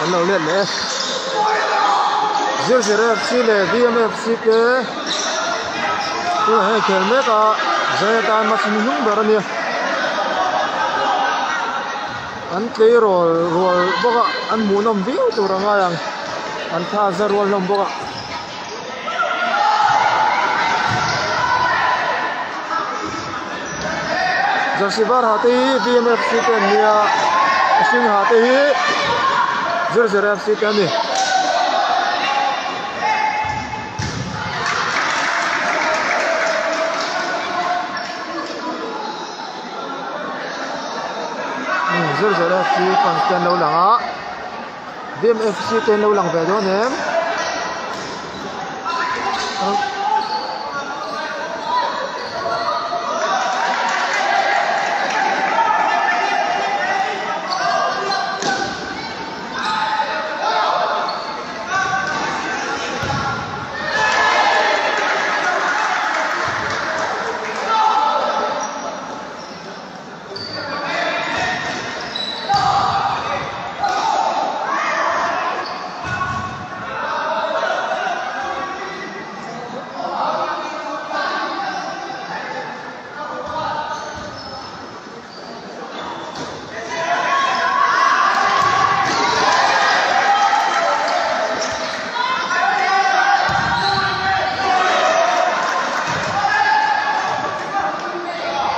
An lo let leh e. Zir Zir FC leh VMFC te tunah hian inkhel mek a, Zaia tan match ni hnung ber a nia. An tleirawl rual bawk a, an hmuhnawm viau tur a ngai ang. An thla za rual hlawm bawk a. Jersey var ha te hi BMFC te an nia a hring ha te hi Zirzer FC te an ni. Zirzer FC fans te an lo lang a. BMFC te an lo lang ve dawn em?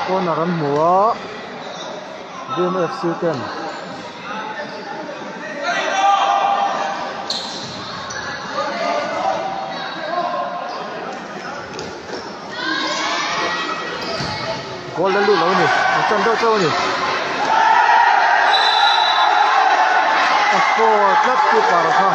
Corner an hmu a BMFC ten goal la lut lo a ni an tan deuh chauh a ni a score tlat keeper kha.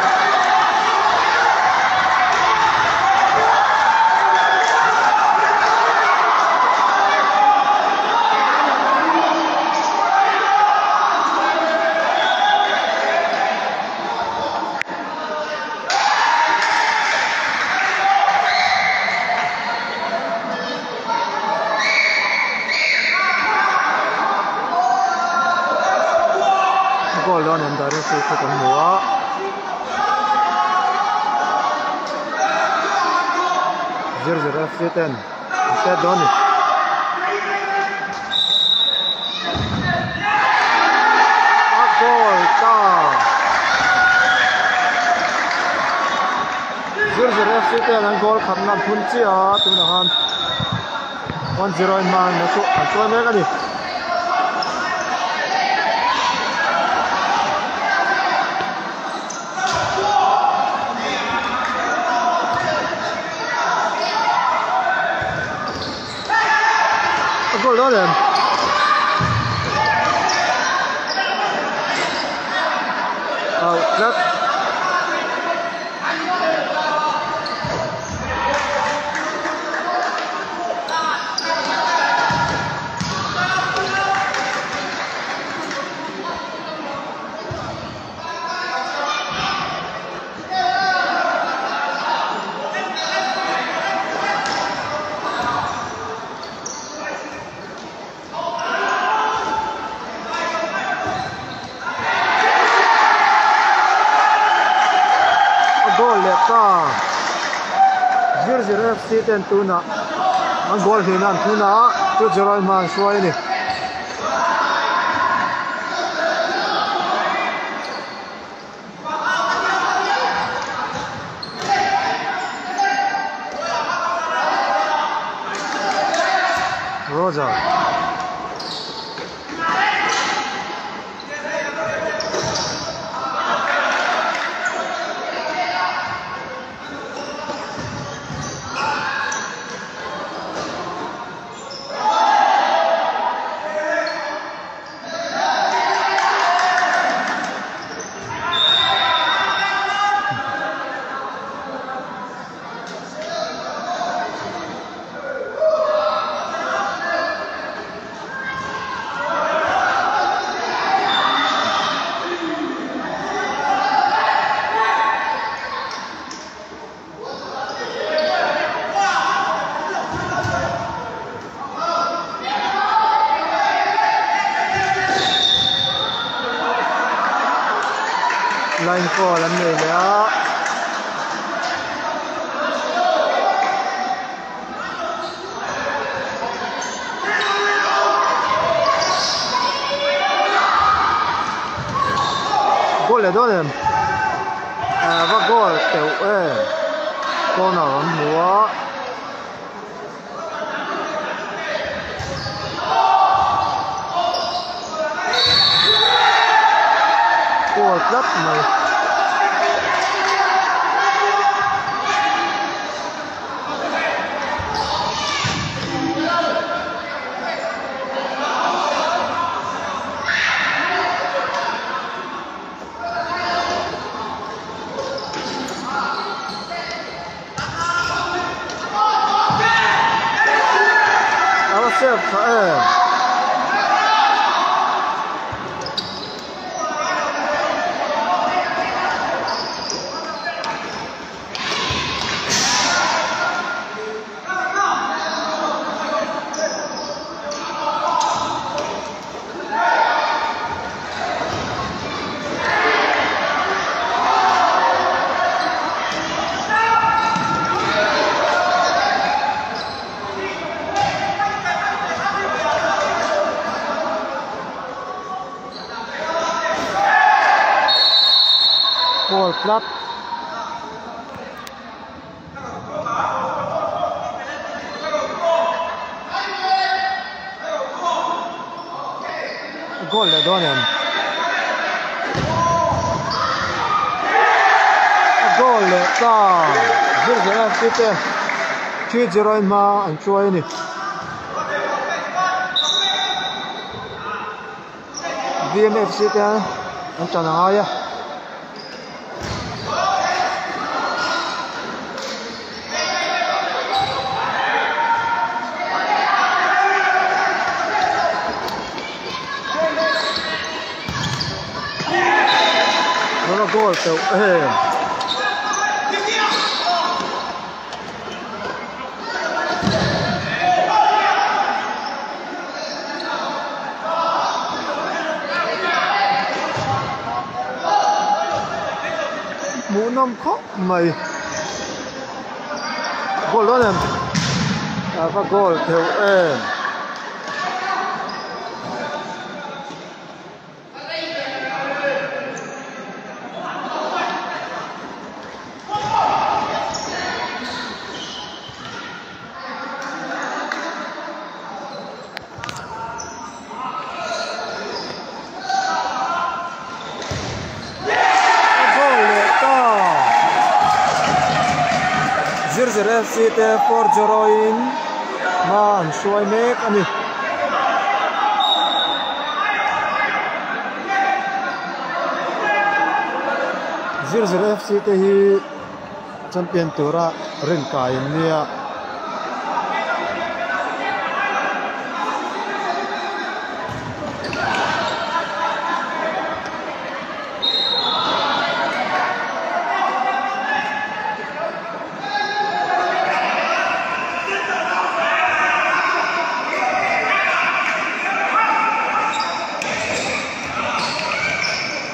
Goal dawn em direct free kick an hmu a. Zir zir FC ten an pet dawn a ni. A goal ta. Zir zir FC ten an goal khatna an phun chiah a tunah khan 1-0 in hma an chuai mek a ni. A goal dawn em? Out tlat. A goal leh ta zir zir FC ten tunah an goal hlihna an thun a chu Jeroy hma an hruai a ni. Roger. Line call an nei leh a. Goal leh dawn em? Va goal teuh em? Corner an hmu a. Goal tlat mai. A va serve tha em. Ball tlat. Goal leh dawn em? A goal leh ta. Zir zel a FC te 3-0 in hma an chuai a ni. VMFC te an tan a ngai a. Nó goal teuh em. Hmuh nawm khawp mai goal dawn em a va goal theuh em. A goal leh ta Zir Zir FC te 4-0 in hma an hruai mek a ni. Zir Zir FC te hi champion tura rinkai an nia.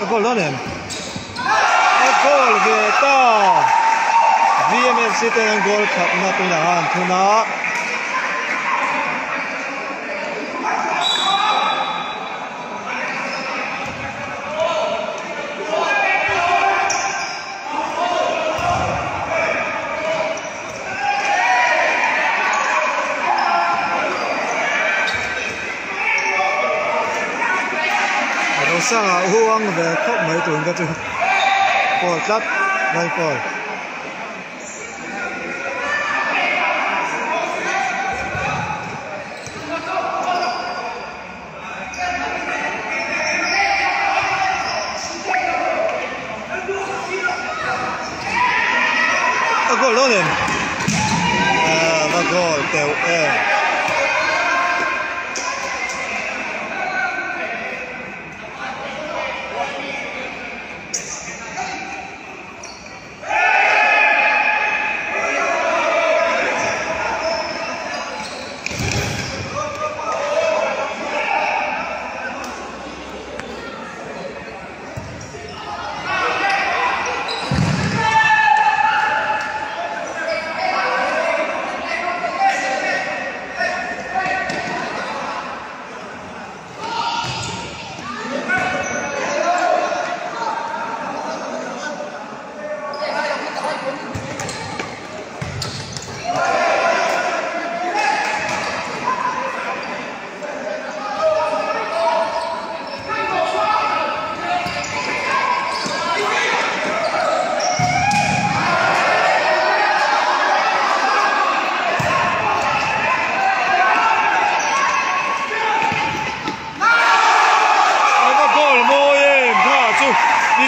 A goal dawn em? A goal ve ta! VMFC ten an goal khatna tunah an thun a. Rosanga huang ve khawp mai tun ka chu goal tlat line goal. A goal dawn em? A goal teuh em?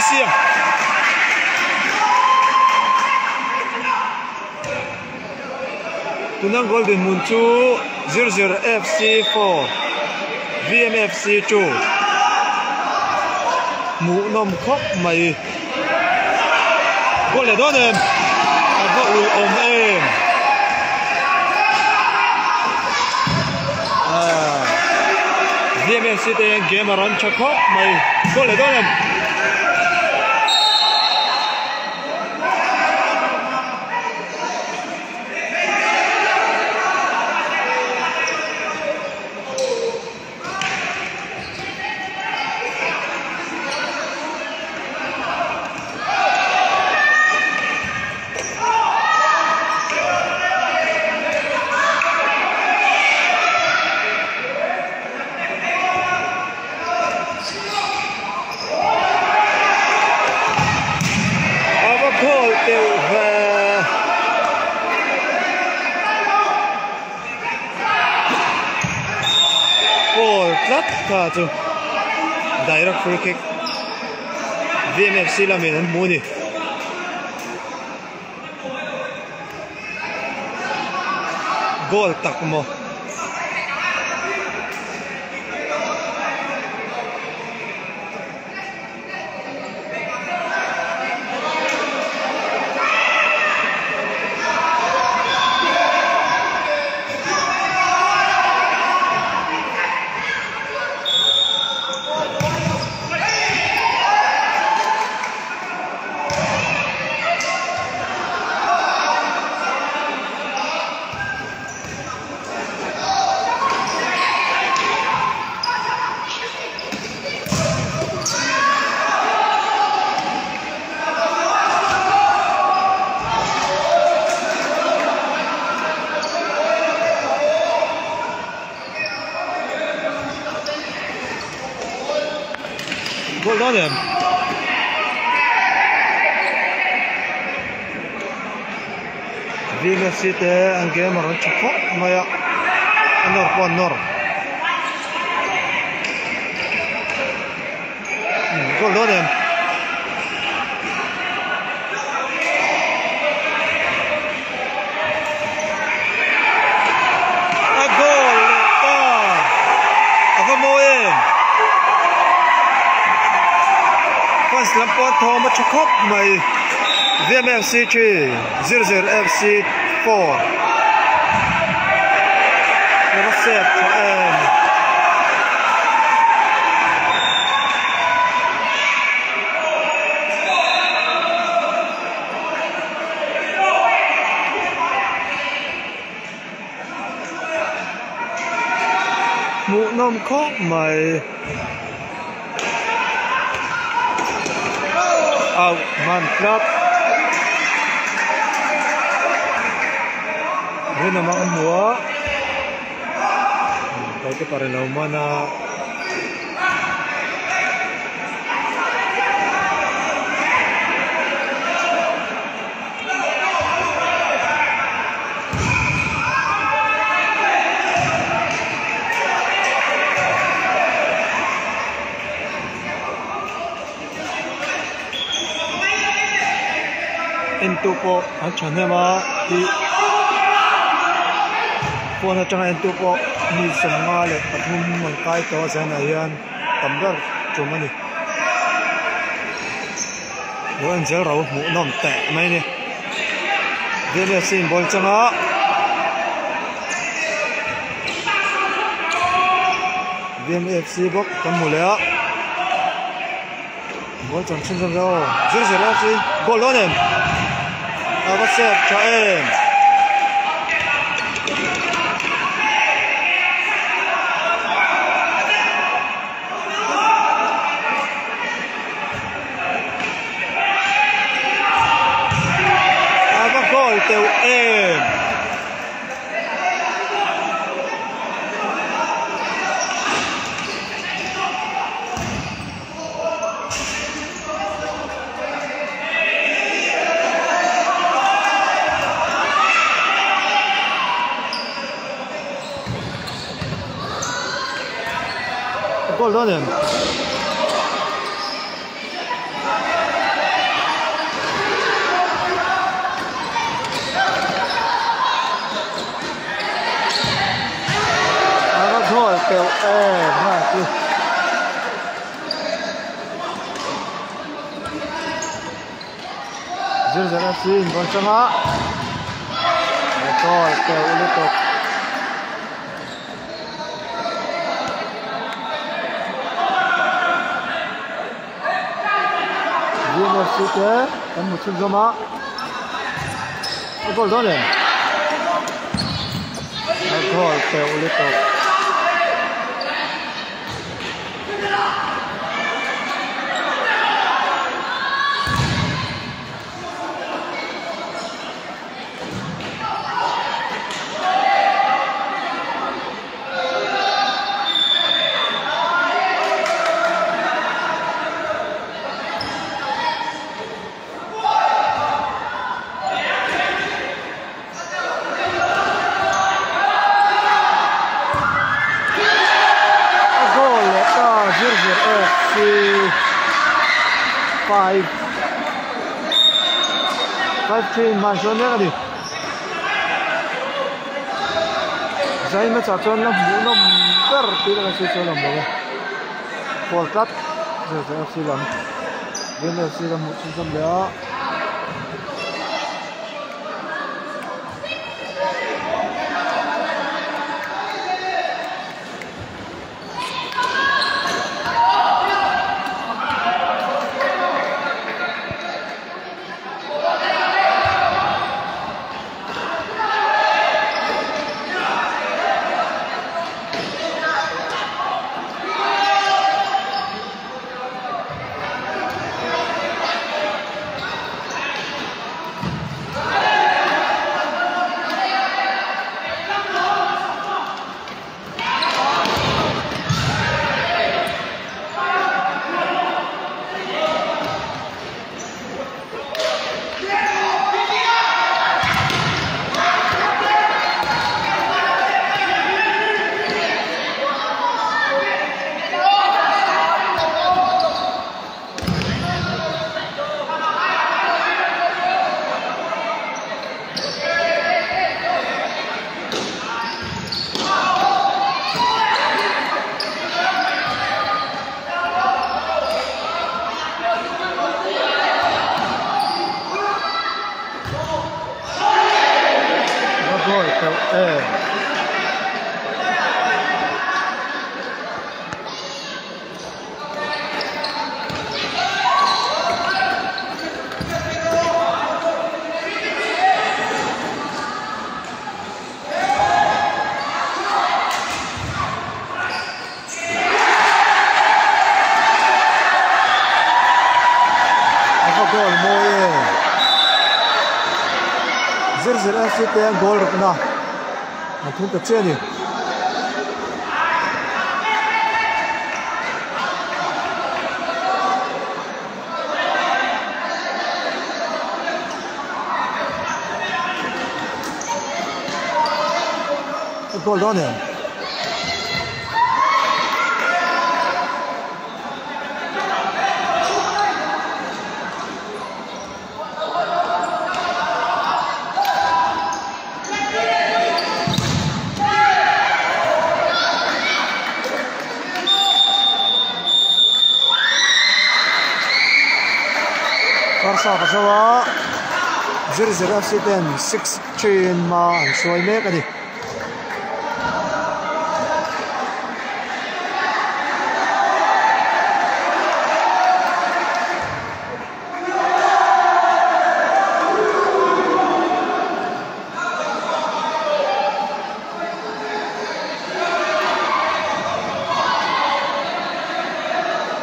Pui sia. Tuna goal dinhmun chu Zir Zir FC 4 VMFC 2 hmuhnawm khawp mai. Goal leh dawn em? A va ui awm em? VMFC te hian game a rawn tha khawp mai. Goal leh dawn em? A va khawl teuh ve. Goal tlat kha chu direct free kick VMFC lamin an hmu a ni. Goal tak maw. Goal dawn em? VMFC te an game a rawn tha khawp mai a, a nawr pawh an nawr. Goal dawn em? A goal leh ta! A va mawi em? Fans lam pawh an thawm a tha khawp mai. VMFC 3, 00 FC 4. A va save tha em? Hmuhnawm khawp mai. Auh hman tlat. Rinawm a hmu a. Goalkeeper in lo man a. Entu pawh an thahnem a tih phone atanga entu pawh mi 53 an kai tawh a zanah hian tam ber tum a ni. Lo en zel ro hmuh nawm teh mai a ni. VMFC in ball chang a. VMFC bawk kan hmu leh a. Ball chang chhun zawm zawm aw. Zir zel FC goal dawn em? A va save tha em? A va goal teuh em? Goal dawn em? teuh em ha chu. Zir zir FC in vawn chang a a goal teuh lutuk. UFC te kan hmu chhunzawm a a goal dawn em a goal teuh lutuk. A goal leh ta zir zir FC 5 5-3 inhman sawn mek a ni. Zai match ah chuan la hmuhnawm ber tih ka sawi chuan a awm lo e. Goal tlat zir zir FC lam Veng FC lam hmuh chhunzawm leh a. Va goal teuh em. A va goal mawi em. Zir zir FC te an goal rukna an thun ta chiah a ni. A goal dawn em? Barca ka zo a zir zir FC ten 6-3 in hma an hruai mek a ni.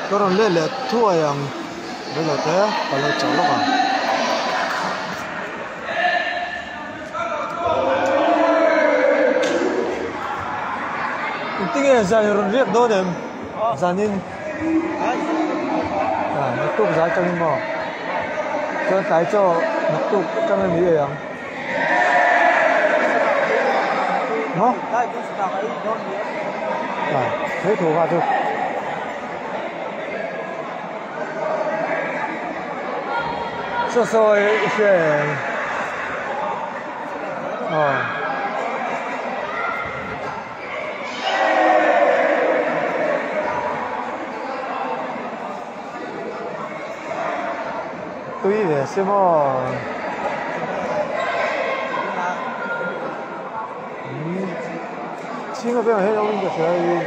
Ka rawn let leh thuai ang reilo te ka lo chauh lawk ang. Engtinge zan i rawn riak dawn em? Zanin ah naktuk zai atangin maw? Chuan tlai chaw naktuk atang em i ei ang? Maw? Ah thei tho kha chu. Saw saw i hria em? Aw. Tui ve se maw. Chhinga vengah hian awm in ka hria hei.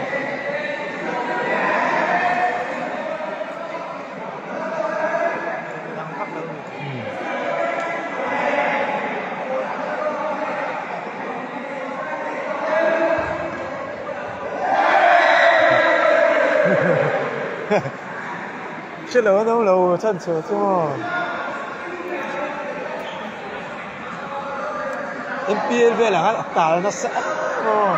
Hre lo an awm lo chhan chhuah chu maw M_P_L velah khan a tal nasa em maw.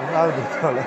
An au duh tawh lo.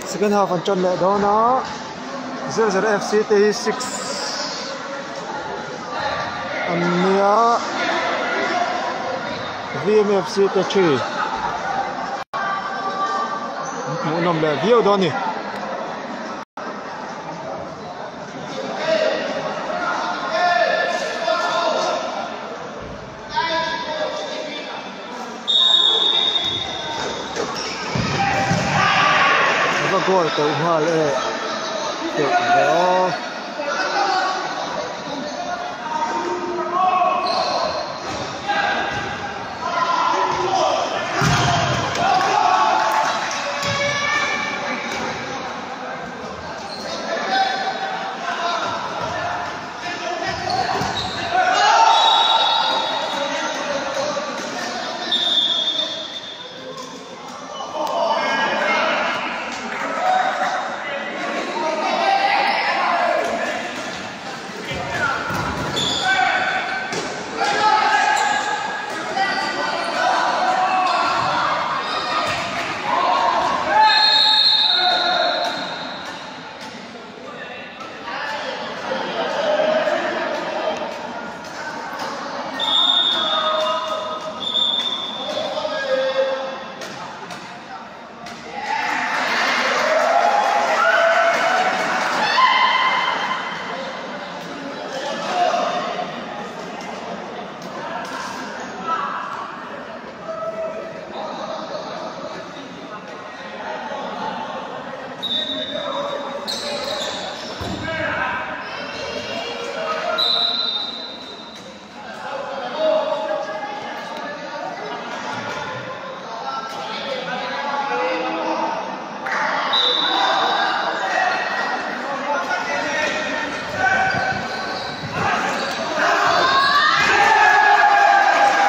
Second half an tan leh dawn a zero zero F C te hi six an nia V M F C te three hmuhnawm leh viau dawn a ni. Ava goal koh nghal e teuh ve aw.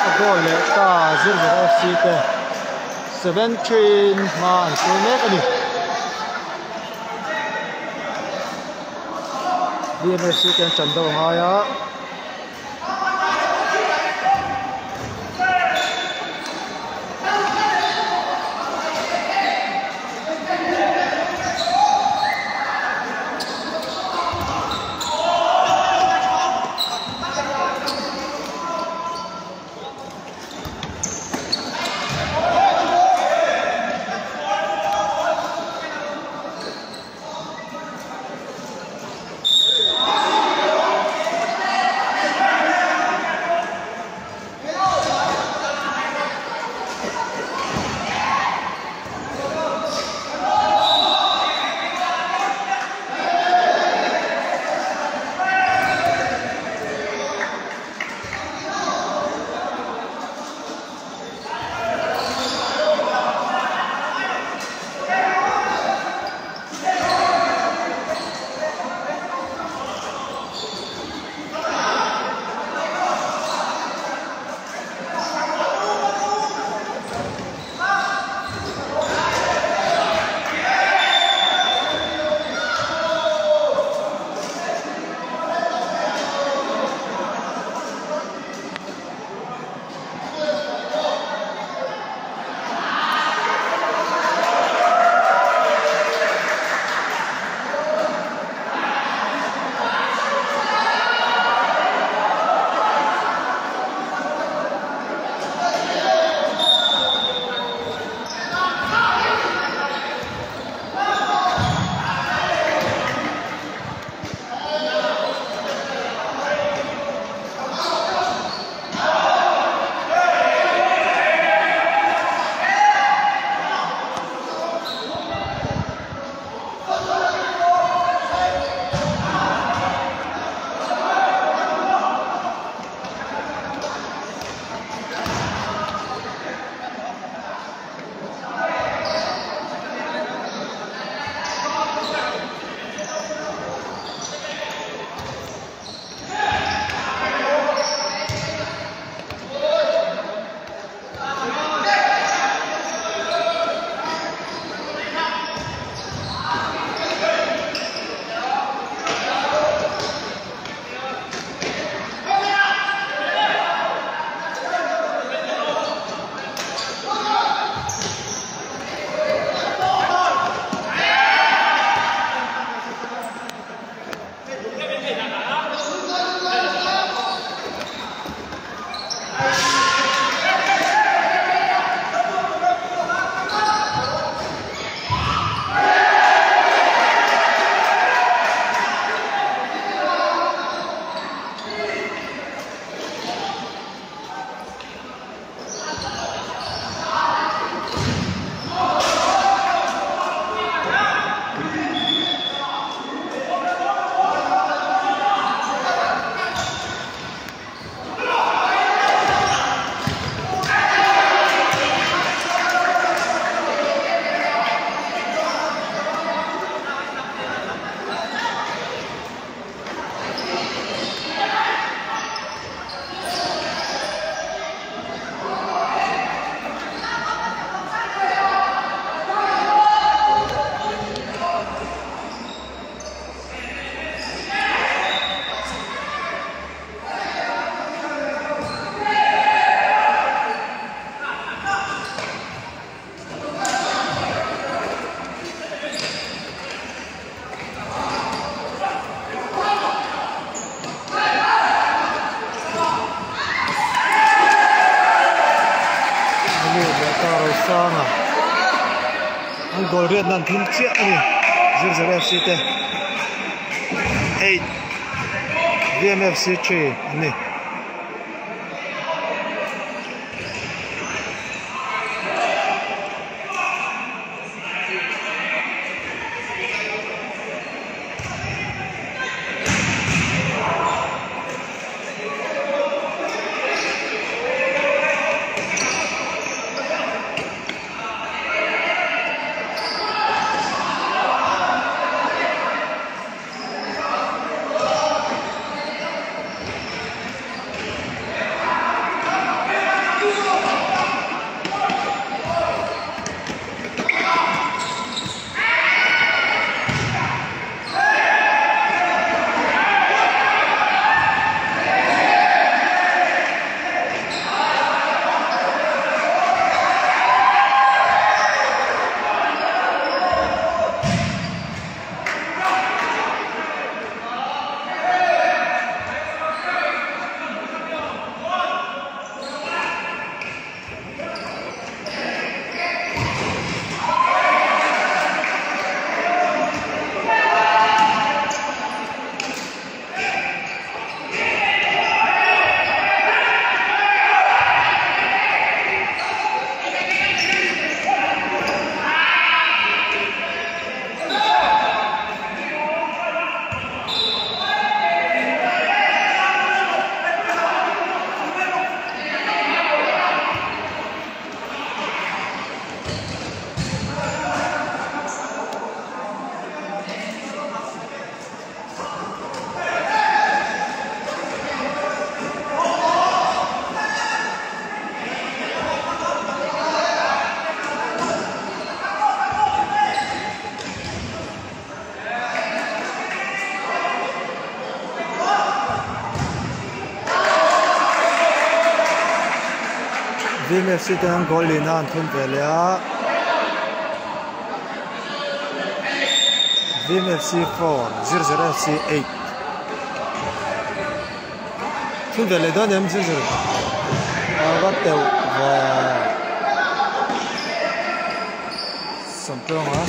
A goal leh ta Zirzer F C te 17 hma an sawi mek a ni. B M F C te an chan deuh a ngai a. Sanga an goal riatna an thim chiah a ni Zirzel FC te 8 VMFC 3 an ni. VMFC te an goal lihna an thun ve leh a VMFC 4 0 FC 8 thun ve leh dawn em 0 a va teuh ve Sawmtawng a.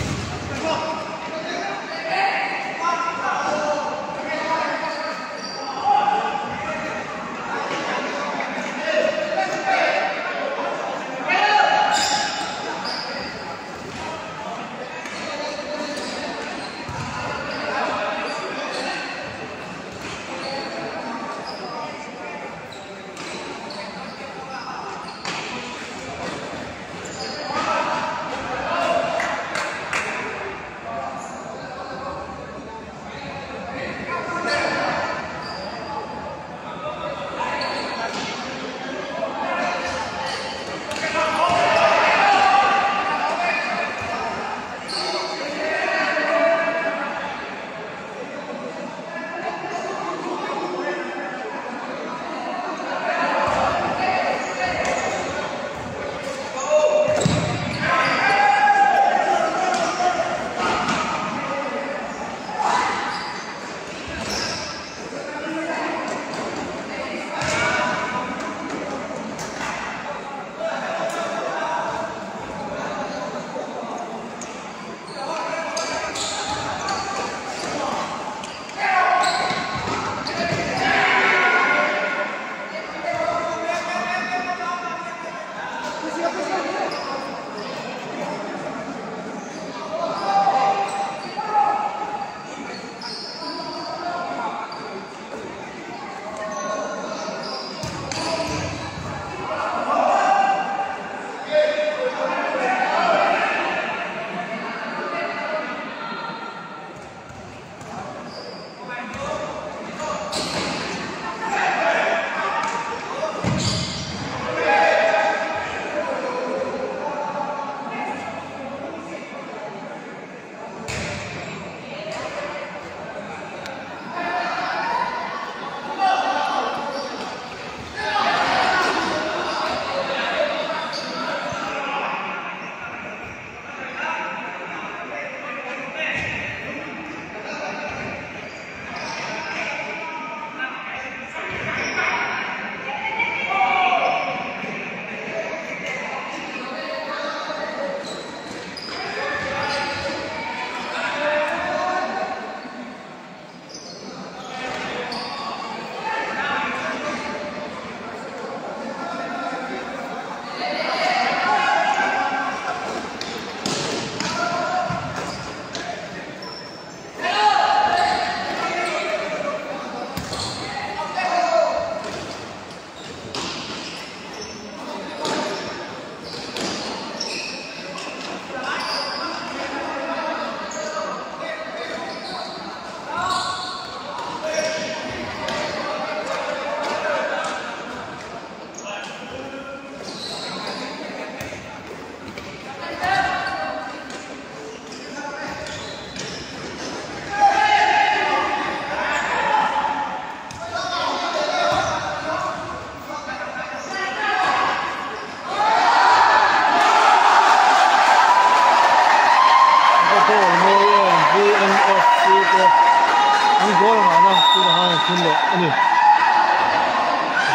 hi goal a ngahna tunah khan an thun leh a ni.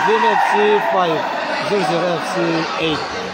VMFC 5 0 0 FC 8.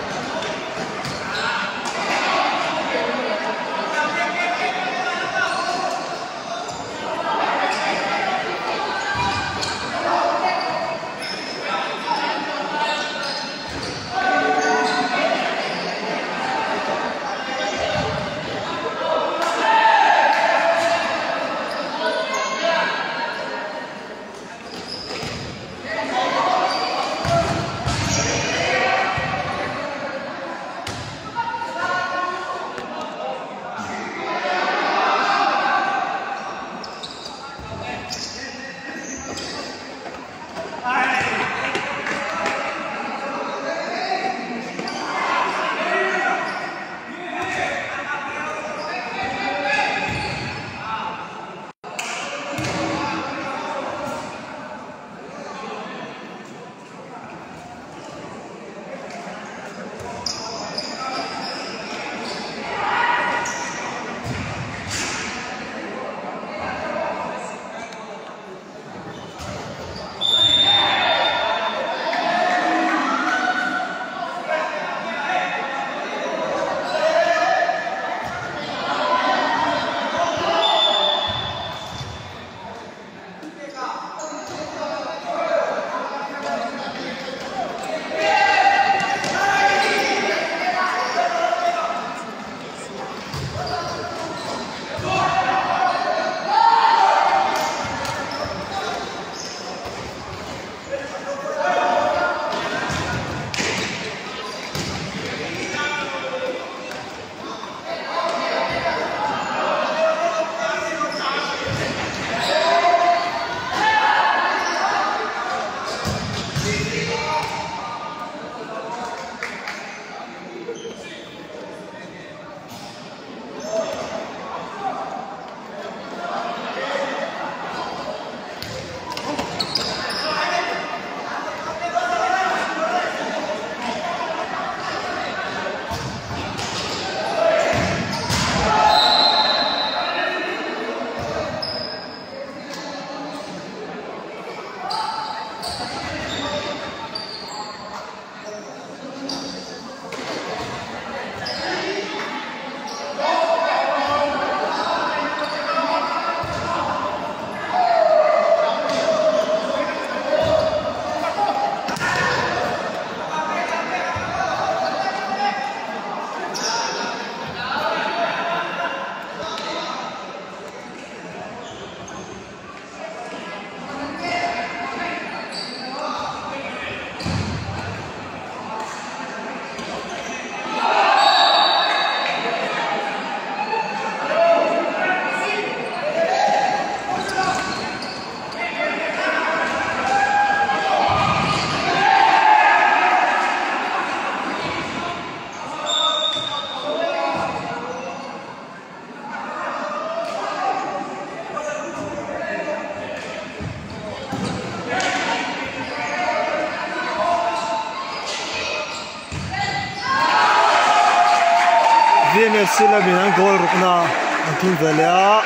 VMFC lamin an goal rukna an thun ve leh a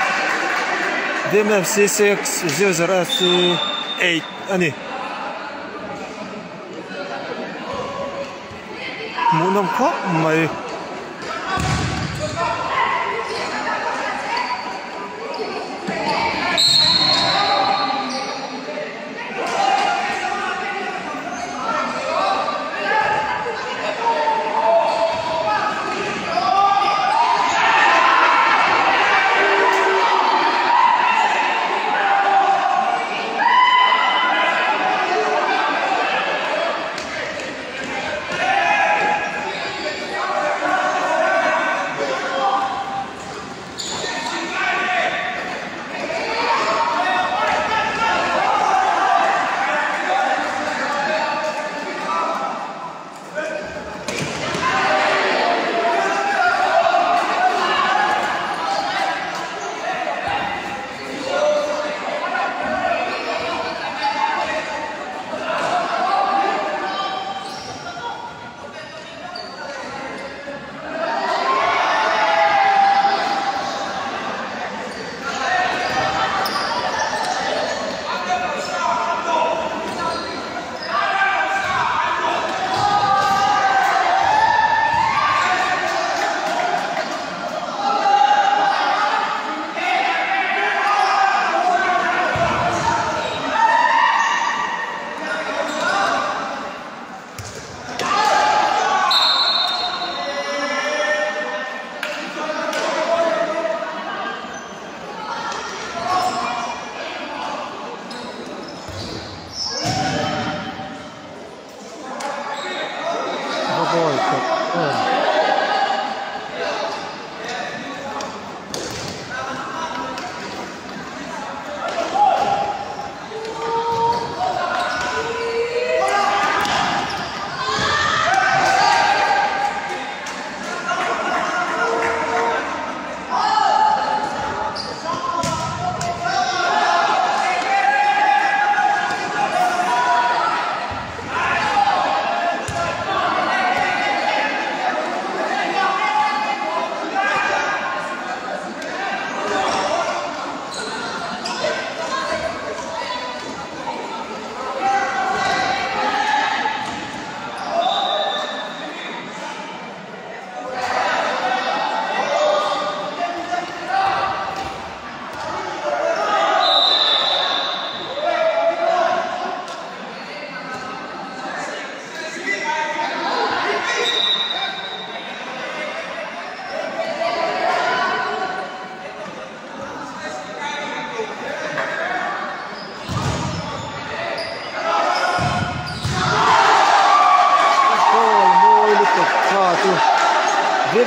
VMFC 6 0 FC 8 a ni. Hmuhnawm khawp mai.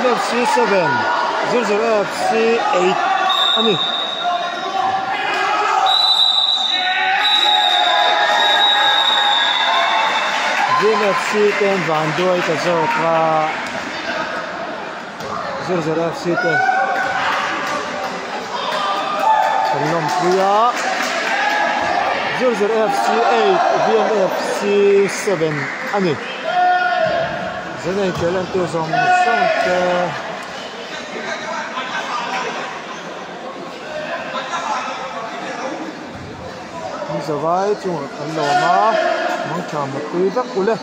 VMFC 7 0 0 FC 8 a ni. VMFC te an van duai ta zawk a 0 0 FC te kan lawmpui a 0 0 FC 8 VMFC 7 a ni. Zenei tel entu zawng zawng te an zavai chungah kan lawm a mangtha mutpui vek ule.